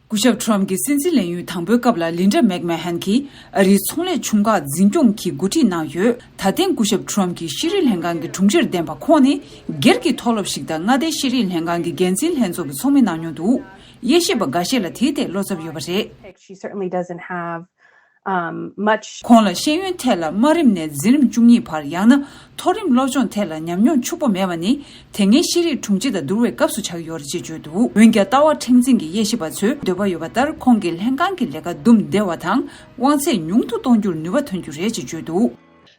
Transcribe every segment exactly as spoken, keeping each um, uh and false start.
སྐུ་ཞབས་ཁྲོམ་གྱི་སྲིད་འཛིན་ལས་ཡུན་དང་པོའི་སྐབས་ལ་ལིན་ཌ་མེག་མེ་ཧན་གྱིས་ཨ་རིའི་ཚོང་ལས་ཆུང་ཁག་འཛིན་སྐྱོང་གི་འགོ་ཁྲིད་གནང་ཡོད། ད་ཐེངས་སྐུ་ཞབས་ཁྲོམ་གྱི་ཤེས་རིག་ལྷན་ཁང་གི་དྲུང་ཆེར་འདེམས་པ་ཁོང་ནི་སྒེར་གྱི་མཐོ་སློབ་ཞིག་དང་མངའ་སྡེའི་ཤེས་རིག་ལྷན་ཁང་གི་འགན་འཛིན་ལྷན་ཚོགས་ཀྱི་ཚོགས་མི་གནང་མྱོང་འདུག་དབྱེ་ཞིབ་པ་འགའ་ཤས་ལ་དེའི་ཐད་བློ་འཚབ་ཡོད་པ་རེད། She certainly doesn't have, um, much. ཁོང་ལ་ཤེས་ཡོན་ཐད་ལ་དམའ་རིམ་ནས་འཛིན་རིམ་བཅུ་གཉིས་བར། ཡང་ན་མཐོ་རིམ་སློབ་སྦྱོང་ཐད་ལ་ཉམས་མྱོང་ཕྱུག་པོ་མེད་པ་ནི་དེ་སྔའི་ཤེས་རིག་དྲུང་ཆེ་དང་བསྡུར་བའི་སྐབས་སུ་ཆགས་ཡོད་རེད་ཅེས་བརྗོད་འདུག་འོན་ཀྱང་ལྟ་བ་མཁྲེགས་འཛིན་གྱི་དབྱེ་ཞིབ་པ་ཚོས་འདོད་པ་ཡོད་པ་ལྟར་ཁོང་གིས་ལྷན་ཁང་གི་ལས་ཀ་བསྡུམས་བདེ་བ་དང་དབང་ཚད་ཉུང་དུ་གཏོང་རྒྱུར་ནུས་པ་ཐོན་རྒྱུ་རེད་ཅེས་བརྗོད་འདུག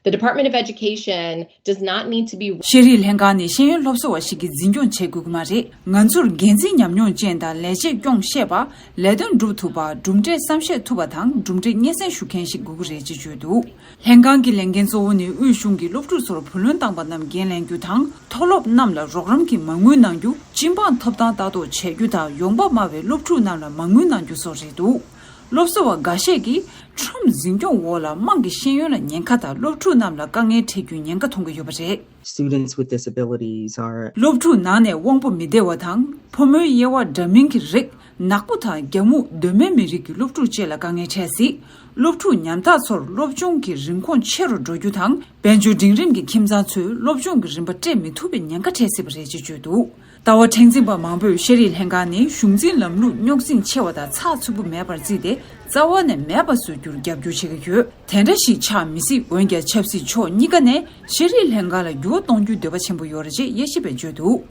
The Department of Education does not need to be. ཤེས་རིག་ལྷན་ཁང་ནི་ཤེས་ཡོན་སློབ་གསོ་བ་ཞིག་གིས་འཛིན་སྐྱོང་བྱེད་དགོས་ཀྱི་མ་རེད། ང་ཚོར་འགན་འཛིན་ཉམས་མྱོང་ཅན་དང་ལས་བྱེད་སྐྱོང་ཤེས་པ། ལས་དོན་སྒྲུབ་ཐུབ་པ། གྲུབ་འབྲས་བསམ་ཤེས་ཐུབ་པ་དང་གྲུབ་འབྲས་སྙན་སེང་ཞུ་མཁན་ཞིག་དགོས་ཀྱི་རེད་ཅེས་བརྗོད་འདུག་ལྷན་ཁང་གི་ལས་འགན་གཙོ་བོ་ནི་དབུས་གཞུང་གིས་སློབ་ཕྲུག་ཚོར་བུ་ལོན་བཏང་པ་རྣམས་འགན་ལེན་རྒྱུ་དང་། མཐོ་སློབ་རྣམས་ལ་རོགས་རམ་གྱིས་མ་དངུལ་གནང་རྒྱུ། སྤྱི་འབངས་ཐོབ་ཐང་ལྟ་རྟོག་བྱེད་རྒྱུ་དང་། ཡོང་འབབ་དམའ་བའི་སློབ་ཕྲུག་རྣམས་ལ་མ་དངུལ་གནང་རྒྱུ་སོགས་རེད་འདུག་སློབ་གསོ་བ་འགའ་ཤས་ཀྱིས་ཁྲོམ་འཛིན་སྐྱོང་འོག་ལ་དམངས་ཀྱི་ཤེས་ཡོན་ལ་ཉེན་ཁ་དང་སློབ་ཕྲུག་རྣམས་ལ་དཀའ་ངལ་འཕྲད་རྒྱུའི་ཉེན་ཁ་མཐོང་གི་ཡོད་པ་རེད། Students with disabilities are. སློབ་ཕྲུག་ནང་ནས་དབང་པོ་མི་བདེ་བ་དང་ཕོ་མོའི་དབྱེ་བ་འདྲ་མིན་གྱི་རིགས། ནག་པོ་དང་རྒྱ་སྨུག་གདོད་མའི་མི་རིགས་ཀྱི་སློབ་ཕྲུག་བཅས་ལ་དཀའ་ངལ་འཕྲད་སྲིད། སློབ་ཕྲུག་ཉམ་ཐག་ཚོར་སློབ་སྦྱོང་གི་རིན་གོང་ཆེ་རུ་འགྲོ་རྒྱུ་དང་། དཔལ་འབྱོར་འབྲིང་རིམ་གྱི་ཁྱིམ་ཚང་ཚོས་སློབ་སྦྱོང་གི་རིན་པ་སྤྲད་མི་ཐུབ་པའི་ཉེན་ཁ་འཕྲད་སྲིད་པ་རེད་ཅེས་བརྗོད་འདུག་ལྟ་བ་མཁྲེགས་འཛིན་པ་མང་པོས་ཤེས་རིག་ལྷན་ཁང་ནི་གཞུང་འཛིན་ལམ་ལུགས་རྙོག་འཛིང་ཆེ་བ་དང་ཚགས་ཚུད་པོ་མེད་པར་བརྩིས་ཏེ། རྩ་བ་ནས་མེད་པ་བཟོ་རྒྱུར་རྒྱབ་སྐྱོར་བྱེད་ཀྱི་ཡོད། དེ་འདྲ་ཞིག་ཆགས་མི་སྲིད། འོན་ཀྱང་ཆབ་སྲིད་ཕྱོགས་གཉིས་ཀ་ནས་ཤེས་རིག་ལྷན་ཁང་ལ་འགྱུར་བ་གཏོང་རྒྱུའི་འདོད་པ་ཆེན་པོ་ཡོད་རེད་ཅེས་དབྱེ་ཞིབ་པས་བརྗོད་འདུག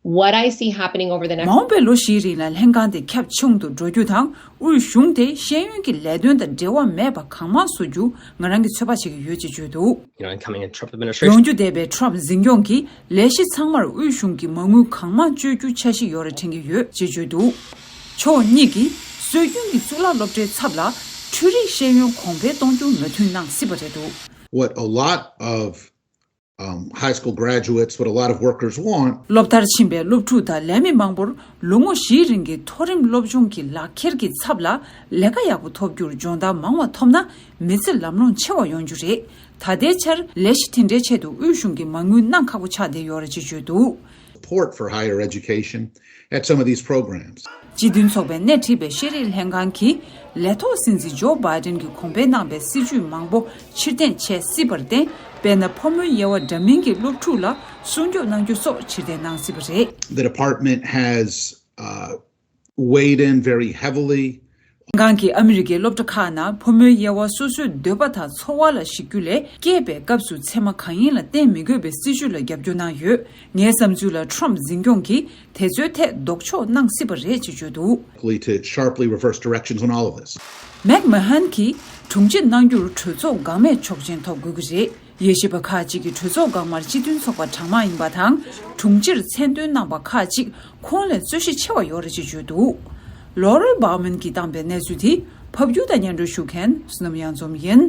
What I see happening over the next མ་འོངས་པའི་ལོ་བཞིའི་རིང་ལ་ལྷན་ཁང་དེ་ཁྱབ་ཆུང་དུ་འགྲོ་རྒྱུ་དང་། དབུས་གཞུང་དེ་ཤེས་ཡོན་གྱི་ལས་དོན་དང་འབྲེལ་བ་མེད་པ་གང་མང་བཟོ་རྒྱུ་ང་རང་གིས་ཚོད་དཔག་བྱེད་ཀྱི་ཡོད་ཅེས་བརྗོད་འདུག You know, incoming Trump administration. ཡོང་རྒྱུ་བསྡད་པའི་ཁྲོམ་འཛིན་སྐྱོང་གིས་ལས་གཞི་ཚང་མར་དབུས་གཞུང་གིས་མ་དངུལ་གང་མང་སྤྱོད་རྒྱུ་འཆར་གཞི་ཡོད་རེད་དྲན་གྱི་ཡོད་ཅེས་བརྗོད་འདུག་ཕྱོགས་གཉིས་ཀྱིས་སྲོལ་རྒྱུན་གྱི་གཙུག་ལག་སློབ་གྲྭའི་ཚབ་ལ་འཕྲུལ་རིག་ཤེས་ཡོན་གོང་འཕེལ་གཏོང་རྒྱུར་མོས་མཐུན་གནང་སྲིད་པ་རེད་འདུག What a lot of, um, high school graduates, what a lot of workers want. སློབ་མཐར་ཕྱིན་པའི་སློབ་ཕྲུག་དང་ལས་མི་མང་པོར་ལོ་ངོ་བཞིའི་རིང་གི་མཐོ་རིམ་སློབ་སྦྱོང་གི་ལག་འཁྱེར་གྱི་ཚབ་ལ་ལས་ཀ་ཡག་པོ་ཐོབ་རྒྱུར་སྦྱོང་བརྡར་མང་བ་ཐོབ་ན་མི་ཚེ་ལམ་ལྷོང་ཆེ་བ་ཡོང་རྒྱུ་རེད། ད་ལྟའི་ཆར་ལས་གཞི་དེ་འདྲའི་ཆེད་དུ་དབུས་གཞུང་གིས་མ་དངུལ་གནང་ཁག་པོ་ཆགས་བསྡད་ཡོད་རེད་ཅེས་བརྗོད་འདུག Support for higher education at some of these programs. སྤྱི་མཐུན་ཚོགས་པས་སྣེ་ཁྲིད་པའི་ཤེས་རིག་ལྷན་ཁང་གིས་ལས་ཐོག་སྲིད་འཛིན་ཇོ་བྷའི་ཌེན་གྱིས་གོང་འཕེལ་གནང་པའི་སྲིད་ཇུས་མང་པོ་ཕྱིར་འཐེན་བྱས་སྲིད་པར་བརྟེན། དཔེར་ན། ཕོ་མོའི་དབྱེ་བ་འདྲ་མིན་གྱི་སློབ་ཕྲུག་ལ་སྲུང་སྐྱོབ་གནང་རྒྱུ་སོགས་ཕྱིར་འཐེན་གནང་སྲིད་པ་རེད། The department has, uh, weighed in very heavily. ལྷན་ཁང་གིས་ཨ་མི་རི་ཀའི་སློབ་གྲྭ་ཁག་ནང་ཕོ་མོའི་དབྱེ་བ་སོ་སོའི་འདོད་པ་དང་ཚོར་བ་ལ་གཞིགས་རྒྱུ་ལས། སྐྱེས་པའི་སྐབས་སུ་ཚད་མ་གང་ཡིན་ལ་བརྟེན་མི་དགོས་པའི་སྲིད་ཇུས་ལ་རྒྱབ་སྐྱོར་གནང་ཡོད། ངའི་བསམ་ཚུལ་ལ་ཁྲོམ་འཛིན་སྐྱོང་གིས་དེ་ཚོའི་ཐད་ལྡོག་ཕྱོགས་གནང་སྲིད་པ་རེད་ཅེས་བརྗོད་འདུག Likely to sharply reverse directions on all of this. མེག་མེ་ཧན་གྱིས་དྲུང་ཆེ་གནང་རྒྱུར་གྲོས་ཚོགས་འགག་མེད་ཆོག་མཆན་ཐོབ་དགོས་ཀྱི་རེད། དབྱེ་ཞིབ་པ་ཁག་ཅིག་གིས་གྲོས་ཚོགས་འགག་མར་སྤྱི་མཐུན་ཚོགས་པ་གྲངས་མང་ཡིན་པ་དང་། དྲུང་ཆེར་མཚན་འདོན་གནང་པ་ཁག་ཅིག་ཁོང་ལས་རྩོད་གཞི་ཆེ་བ་ཡོད་རེད་ཅེས་བརྗོད་འདུག་ལོ་རལ་བྷའོ་མན་གྱིས་བཏང་པའི་གནས་ཚུལ་དེ་ཕབ་སྒྱུར་དང་སྙན་སྒྲོན་ཞུ་མཁན་བསོད་ནམས་གཡང་འཛོམས་ཡིན།